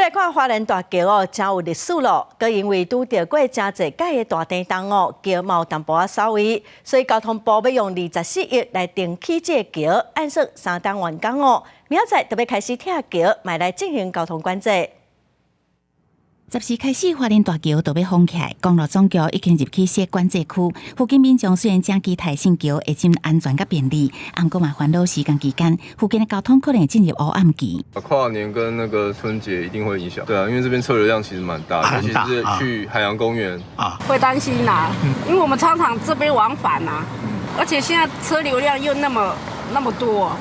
來看花蓮大橋哦，真有歷史咯。閣因為拄著過誠濟擺的大地動哦，橋嘛有淡薄仔掃位，所以交通部欲用24億來重起這个橋，按算三冬完工哦。明仔載就欲開始拆橋，嘛來進行交通管制。 10時開始，花蓮大橋就欲封起來，公路總局已經入去設管制區。附近民眾雖然誠期待新橋會真安全佮便利，毋過嘛煩惱施工期間，附近的交通可能進入烏暗期。跨年跟那個春節一定會影響，對啊，因為這邊車流量其實蠻大，尤其是去海洋公園啊，會擔心啦，因為我們常常這邊往返啊，而且現在車流量又那麼那麼多。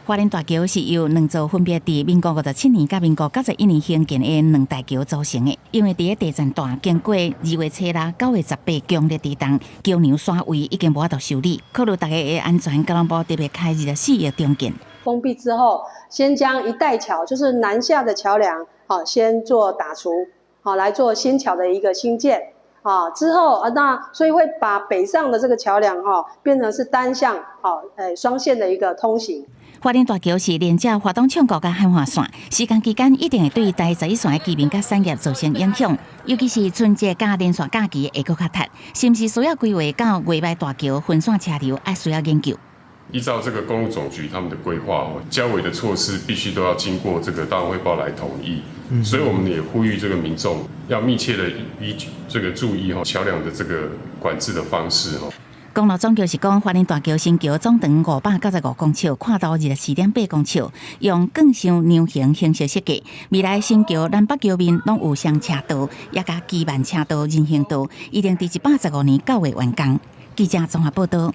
花蓮大橋是由兩座分別佇民國57年佮民國91年興建的兩大橋組成的。因為佇咧地震帶經過2月初六、9月18強烈地動，橋梁徙位已經無法度修理，考慮大家的安全，交通部特別開24億重建。封閉之後，先將一帶橋，就是南下的橋梁，好，先做打除，好來做新橋的一個興建。啊，之後啊，那所以會把北上的這個橋梁，哈，變成是單向，好，誒，雙線的一個通行。花蓮大橋是連接花東縱谷佮漢華線，施工期間一定會對台十一線的居民佮產業造成影響，尤其是春節佮連續假期會閣較窒，是毋是需要規劃到月尾大橋分線車流，愛需要研究。依照這個公路總局他們的規劃，交維的措施必須都要經過這個大會報來同意，所以我們也呼籲這個民眾要密切的依這個注意哈橋梁的這個管制的方式哈。公路總局是講，花蓮大橋新橋總長595公尺，闊度24.8公尺，用鋼箱梁型形式設計。未來新橋南北橋面攏有雙車道，也佮機慢車道、人行道，預定佇115年9月完工。記者綜合報道。